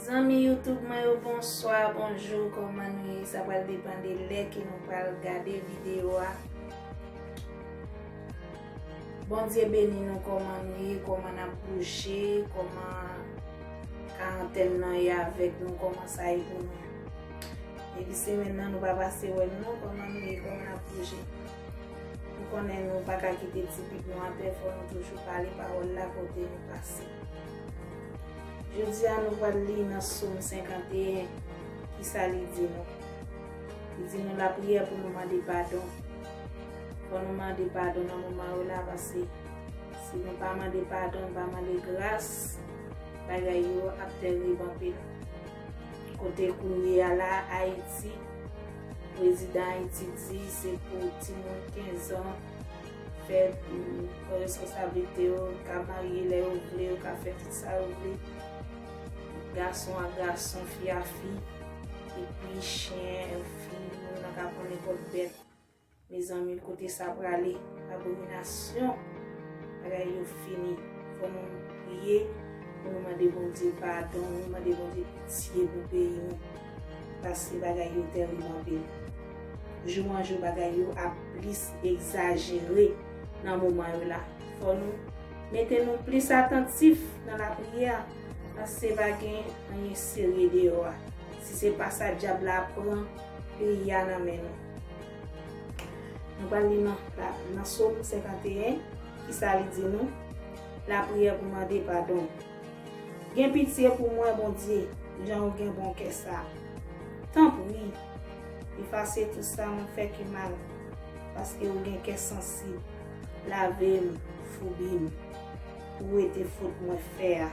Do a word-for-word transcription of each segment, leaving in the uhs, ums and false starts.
Zanmi YouTube mwen yo, bonswa, bonjou, kòman nou ye? Sa pral depann de lè ke nou pral gade videyo a. Bondye beni nou, kòman nou ye, kòman n ap bouje, kòman karantèn nan ye avèk nou, kòman sa ye pou nou. Depi semèn nan nou pa pase wè nou non, kòman nou ye, kòman n ap bouje. Nou konnen nou pa ka kite ti pit nou atè, fò nou toujou pale pawòl la kote nou pase. Jodi a nou pral li nan Sòm senkanteyen, kisa li di nou? Li di nou lapriyè pou nou mande padon. Fò nou mande padon nan moman yo la, paske si nou pa mande padon, nou pa mande gras, bagay yo ap tèrib anpil. Kote kounye a la, Ayiti, prezidan Ayiti di se pou timoun kenz an fè, mm, pran responsablite yo, ka marye lè yo vle, yo ka fè tout sa yo vle. Gason a gason, fi a fi, epi chen, fi, moun nan ka pran nenpòt bèt. Mezanmi, kote sa prale? Abominasyon. Bagay yo fini. Fò nou priye pou nou mande Bondye padon, nou mande Bondye pitye pou peyi nou. Paske bagay yo tèrib anpil. Jou an jou, bagay yo ap plis egzajere nan moman yo la. Fò nou mete nou plis atantif nan lapriyè, paske pa gen anyen serye deyò a. Si se pa sa, dyab la ap pran peyi a nan men nou. Nou pral li nan, la, nan Sòm senkanteyen, kisa li di nou? Lapriyè pou mande padon. Gen pitye pou mwen, Bondye, jan ou gen bon kè sa. Tanpri, efase tout sa mwen fè ki mal, paske ou gen kè sansib. Lave m, foubi m, pou wete fot mwen fè a.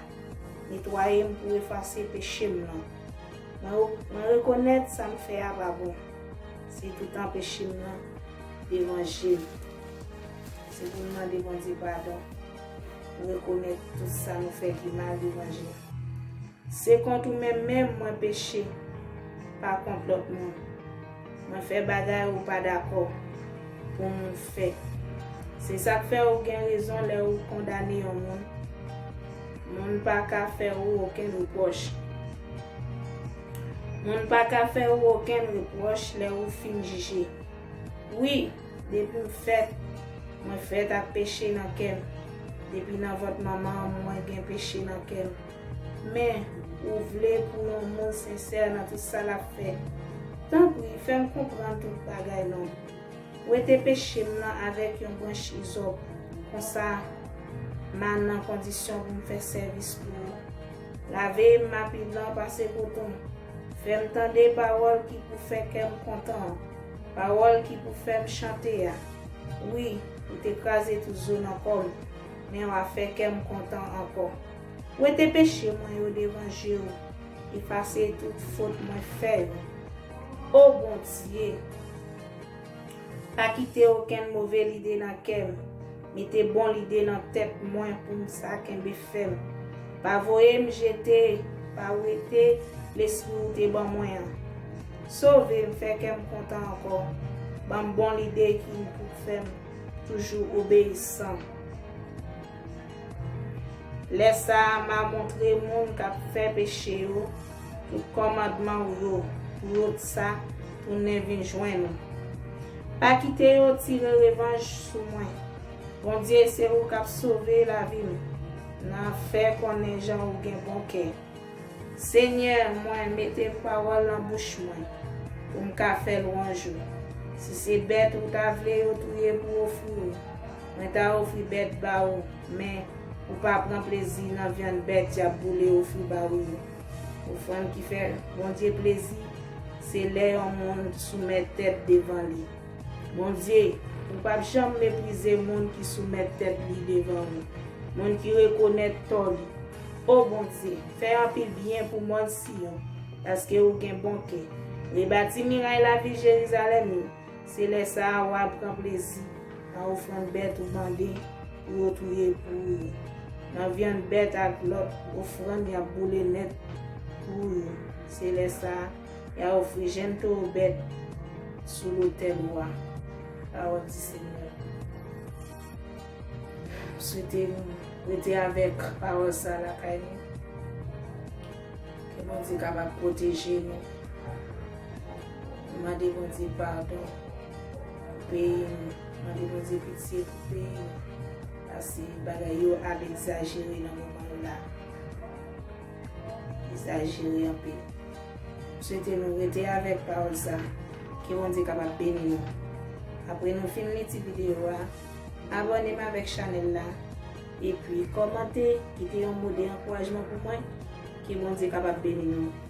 Netwaye m pou efase peche m nan. Mwen, mwen rekonèt sa m fè a pa bon. Se toutan peche m nan devan je m. Se pou n mande Bondye padon. Rekonèt tout sa nou fè ki mal devan je l. Se kont ou menm menm mwen peche, pa kont lòt moun. Mwen fè bagay ou pa dakò pou moun fè. Se sa k fè ou gen rezon lè ou kondane yon moun. Moun pa ka fè ou okenn repwòch. Moun pa ka fè ou okenn repwòch lè ou fin jije. Wi, depi m fèt, mwen fèt ak peche nan kè m. Depi nan vant manman m, mwen gen peche nan kè m. Men, ou vle pou yon moun sensè nan tout sa l ap fè. Tanpri, fè m konprann tout bagay non. Wete peche m nan avèk yon branch izòp. Konsa, m a nan kondisyon pou m fè sèvis pou ou. Lave m api blan pase koton. Fè m tande pawòl ki pou fè kè m kontan an, pawòl ki pou fè m chante a. Wi, ou te kraze tout zo nan kò m, men w a fè kè m kontan ankò. Wete peche mwen yo devan je w, efase tout fot mwen fè yo. O Bondye, pa kite okenn move lide nan kè m. Mete bon lide nan tèt mwen pou m sa kenbe fèm. Pa voye m jete, pa wete lespri ou te ban mwen an. Sove m, fè kè m kontan ankò. Ban m bon lide ki pou fè m toujou obeyisan. Lè sa a, m a montre moun k ap fè peche yo tout kòmandman w yo, pou yo sa tounen vin jwenn ou. Pa kite yo tire revanj sou mwen. Bondye, se ou k ap sove lavi m. Nan fè konnen jan ou gen bon kè. Senyè, mwen, mete pawòl nan bouch mwen, pou m ka fè lwanj ou. Si se bèt ou ta vle yo touye pou ofri ou, mwen ta ofri bèt ba ou, men ou pa pran plezi nan vyann bèt y ap boule ofri ba ou yo. Ofrann ki fè Bondye plezi, se lè yon moun soumèt tèt devan li. Bondye, ou p ap janm meprize moun ki soumèt tèt li devan ou, moun ki rekonèt tò li. O Bondye, fè anpil byen pou mòn Siyon, paske ou gen bon kè. Rebati miray lavil Jerizalèm yo. Se lè sa a w a pran plezi nan ofrann bèt ou mande pou yo touye pou ou yo, nan vyann bèt ak lòt ofrann y ap boule nèt pou ou yo. Se lè sa a, y a ofri jenn towo bèt sou lotèl ou a. Pawòl di Senyè. M swete nou rete avèk pawòl sa a lakay nou. Ke Bondye kapab pwoteje nou. Mande Bondye padon pou peyi nou. Mande Bondye pitye pou peyi nou. Paske bagay yo ap egzajere nan moman yo la. Egzajere anpil. M swete nou rete avèk pawòl sa. Ke Bondye kapab beni nou. Apre nou fin li ti videyo a, abòne m avèk chanèl la. Epi kòmante, kite yon mo de ankourajman pou mwen. Ke Bondye kapab beni nou.